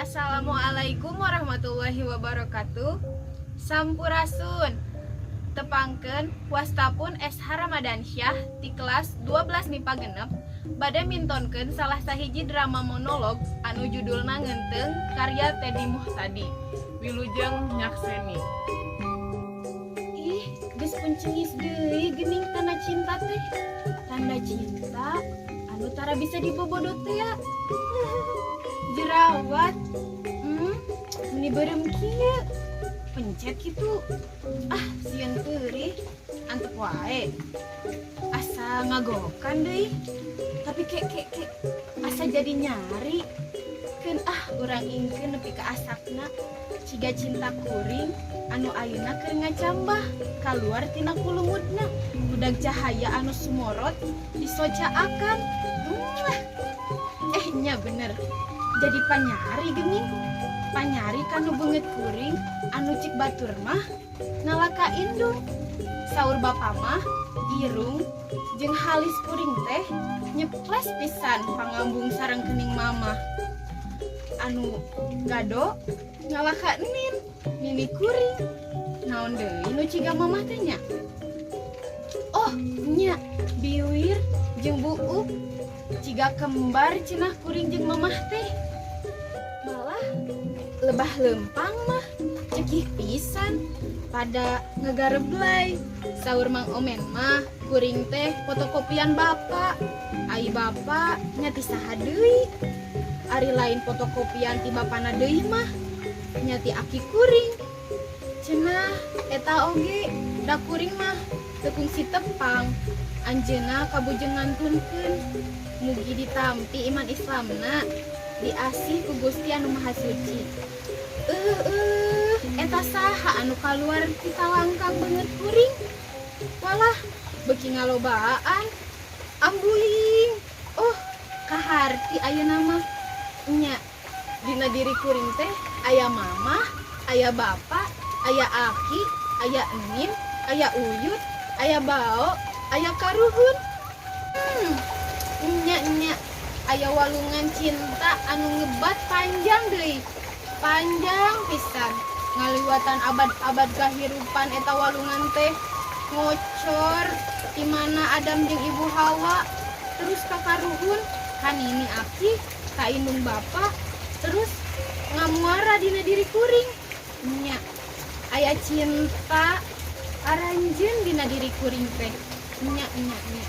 Assalamualaikum warahmatullahi wabarakatuh. Sampurasun. Tepangkeun wasta pun SH Ramadansyah ti kelas 12 MIPA genep bade mintonkeun salah sahiji drama monolog anu judulna Ngeunteung karya Teddy Muhtadi. Wilujeng nyakseni. Ih, geus puncengis deui geuning tanda cinta teh. Tanda cinta anu tara bisa dibobodo teh ya. Jerawat. Meni beureum kieu. Pencet kitu. Ah, sieun peurih. Antep wae. Asa ngagokan deui. Tapi kek kek kek asa jadi nyari. Keun ah urang ingkeun nepi ka asakna. Ciga cinta kuring anu ayeuna keur ngacambah kaluar tina kulumudna. Budak cahaya anu sumorot disocaakan. Eh nya bener. Jadi panyari geuning. Panyari kanu beungeut kuring anu cik batur mah nalaka indung. Saur bapa mah irung jeung halis kuring teh nyeples pisan pangambung sareng kening mamah. Anu gado ngalaka nin nini kuring. Naon deui nu ciga mamah teh nya? Oh nya biwir jeung buuk ciga kembar cenah kuring jeung mamah teh. Malah lebah lempang mah cekih pisan pada ngegareblay. Saur Mang Omen mah kuring teh fotokopian bapak. Ai bapak nya ti saha deui? Ari lain fotokopian ti bapana deui mah nya ti aki kuring. Cenah eta oge da kuring mah teu kungsi tepang. Anjeunna kabujeng ngantunkeun. Mugi ditampi iman Islamna diasih ku Gusti anu Maha Suci. Eta saha anu kaluar ti talangkang beungeut kuring? Walah, beuki ngalobaan. Ambuing. Oh, kaharti ayeuna mah. Nya, dina diri kuring teh aya mamah, aya bapak, aya aki, aya enim, aya uyut, aya bao, aya karuhun. Nya nya aya walungan cinta anu ngebat panjang deui. Panjang pisan. Ngaliwatan abad-abad kahirupan eta walungan teh ngocor di mana Adam jeung Ibu Hawa terus ka karuhun ka nini aki ka indung bapa terus ngamuara dina diri kuring. Nya aya cinta aranjeun dina diri kuring teh. Nya nya nya.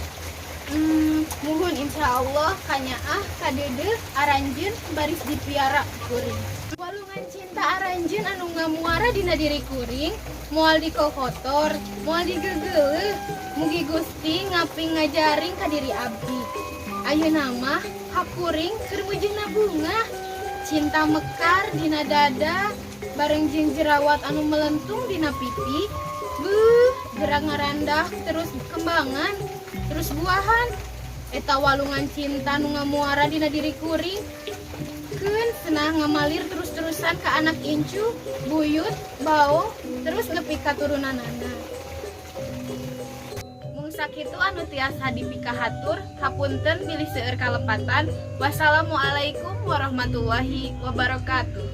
Muhun insyaallah kanyaah kadeudeuh aranjeun baris dipiara kuring. Walungan cinta aranjeun anu ngamuara dina diri kuring moal dikokotor, moal digegeuleuh. Mugi Gusti ngaping ngajaring ka diri abdi. Ayeuna mah hakuring keur mujuna bunga. Cinta mekar dina dada bareng jeung jerawat anu melentung dina pipi. Beuh, gerak ngarandah terus kembangan, terus buahan. Eta walungan cinta nu ngamuara dina diri kuring. Keun senah ngamalir terus-terusan ka anak incu, buyut, bao, terus nepi ka turunanana. Mung sakitu anu tiasa dipikahatur, hapunten bilih seueur kalepatan. Wassalamualaikum warahmatullahi wabarakatuh.